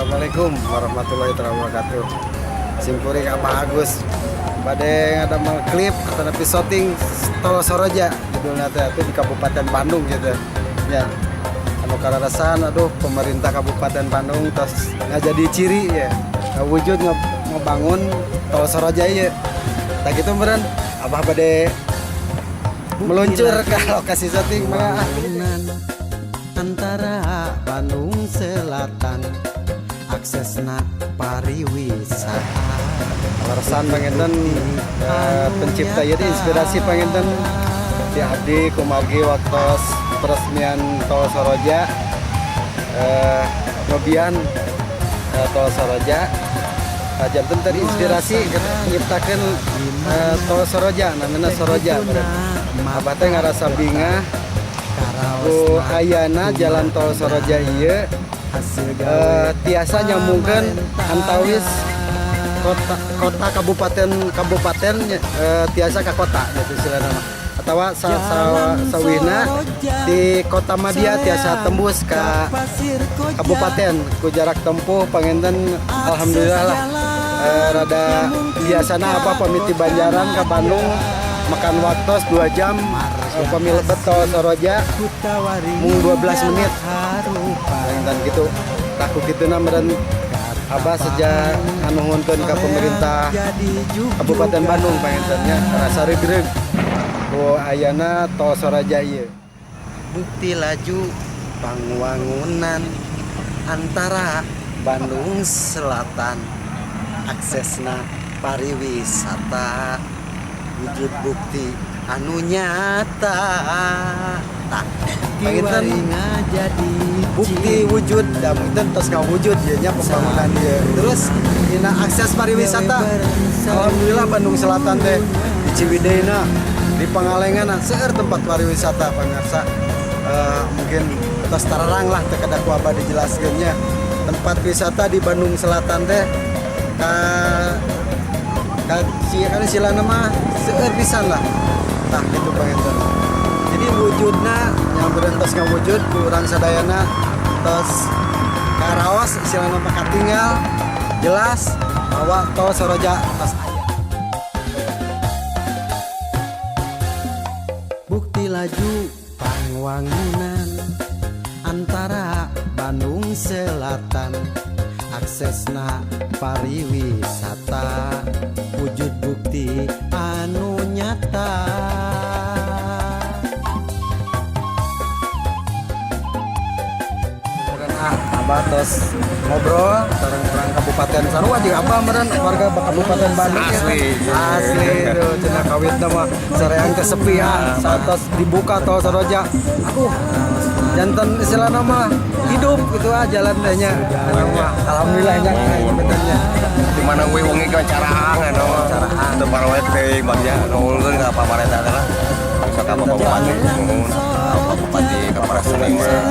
Assalamualaikum warahmatullahi wabarakatuh. Simkuring Abah Agus bade ngadamel klip atau nepi syuting Tol Soroja judulnya teh, itu di Kabupaten Bandung gitu ya. Anu kararesan, aduh, pemerintah Kabupaten Bandung tos ngajadi ciri ya, wujud ngebangun Tol Soroja ya. Tah gitu meureun Abah bade meluncur ke lokasi syuting, mangga ah. Antara Bandung Selatan aksesna pariwisata. Alasan panginten pencipta, jadi inspirasi panginten di abdi kumargi waktu peresmian Tol Soroja, ngobian Tol Soroja, janten terinspirasi nyiptakeun Tol Soroja, namanya Soroja. Abah teh ngarasa bingah ku ayana jalan Tol Soroja ieu, tiasa nyambungkeun antawis kota kota, kabupaten kabupaten, tiasa ke kota gitu istilahna mah, atau sa sawina di kota Madia tiasa tembus ke kabupaten ku jarak tempuh panginten alhamdulillah lah, rada biasana apa pamit di Banjaran ke Bandung makan waktu 2 jam, pami lebet Tol Soroja mung 12 menit dan gitu. Tah ku kitu meureun Abah sejak nganuhunkeun ka pemerintah Kabupaten Bandung panginten nya, rasa regreg ku ayana Tol Soroja ieu. Bukti laju pangwangunan antara Bandung Selatan aksesna pariwisata, wujud bukti anu nyata. Tah panginten bukti wujud da mungkin tos ngawujud ya nya pembangunan ieu. Terus dina akses pariwisata, alhamdulillah Bandung Selatan teh di Ciwideyna, di Pangalengan seueur tempat pariwisata, pemirsa. Mungkin tos tararang lah, teu kedah ku abah dijelaskeun nya. Tempat wisata di Bandung Selatan teh ka si kan silana mah seueur pisan lah. Tah gitu panginten. Jadi wujudna yang berentos ngawujud ku urang sadayana tos karaos, istilahna mah katinggal jelas bahwa Tol Soroja tos aya. Bukti laju pangwangunan antara Bandung Selatan aksesna pariwisata, wujud bukti anu nyata. Ah, Abah tos ngobrol sareng orang kabupaten sarua jeung Abah meureun, warga Kabupaten Bandung ya. Asli. Asli tuh cenah kawitna mah Soreang teh sepi ah, saat tos dibuka Tol Soroja. Aduh, janten istilahna mah hidup gitu ah jalan teh nya. Alhamdulillah nya betulnya. Di mana gue wengi kan caraang anu. Caraang. Teu parawe teh bagja nuhunkeun ka pamarentah teh lah. Bisa ka Bapak Bupati, nuhun. Ka Bapak Bupati, ka para seniman.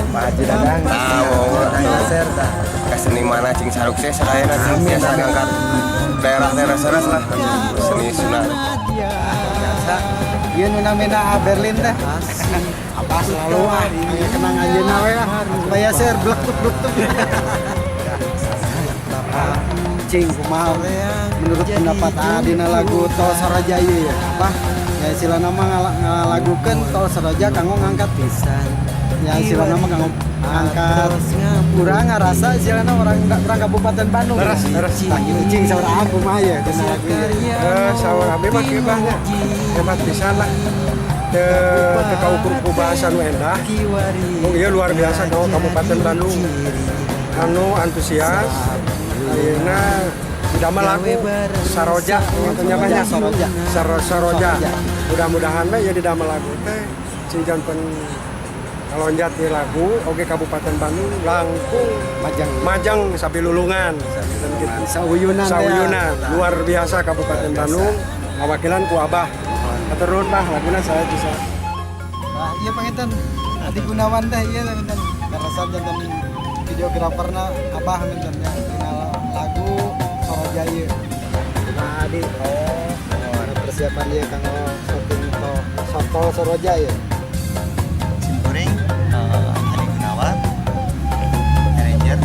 Pak Haji Dadang. Tah, nuhun. Dadang Naser tah. Ka seniman cing sarukses sadayana cing Amin, biasa amin. Ngangkat daerah-daerah sanes lah seni Sunda. Biasa. Ieu nu namina Berlin teh. Abah selalu ah aya kenang ayeuna we ah. Supaya share blektuk blektuk. Cing kumaha menurut pendapat A dina lagu Tol Soroja ieu ya? Apa? Ya istilahna mah ngalagukeun Tol Soroja kanggo ngangkat Pisan. Ya istilahna mah kanggo ngangkat urang ngarasa istilahna orang orang Kabupaten Bandung. Leres, leres. Tah kieu cing saur A kumaha ya dina lagu ieu? Saur abdi mah kieu bah nya. Hebat pisan lah. Teu teu kaukur ku bahasa nu endah. Oh iya, luar biasa kanggo Kabupaten Bandung. Anu antusias ayeuna didamel lagu Saroja katanya banyak. Soroja. Saroja. Soroja. Mudah-mudahan we ya didamel lagu teh cing janten kalonjat di lagu oge Kabupaten Bandung langkung Majang. Majang sabilulungan dan gitu. Sauyunan teh. Sauyunan luar biasa Kabupaten Luar biasa. Bandung ngawakilan ku Abah. Hatur nuhun bah, laguna saya bisa. Nah, iya panginten Adi Gunawan teh iya panginten. Karasan janten videograferna Abah panginten nya dina lagu Soroja ieu. Kumaha Adi? Oh, ada persiapan ieu kanggo syuting Tol Soroja ya. Simkuring Adi Gunawan, manajer.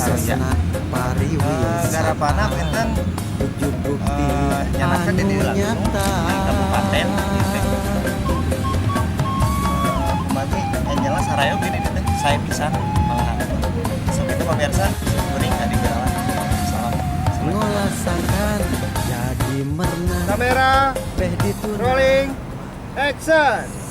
Soroja. Aksesna pariwisata. Garapana benten Wujud bukti nyanaka anu jadi langsung nyata. Di kabupaten gitu. Kumaha yang jelas sarayog ini teh saya pisan malahan. Sakitu, pemirsa, kuring Adi Wirawan. Salam. Ngolah sangkan jadi merenang. Kamera Beh dituna. Rolling, action.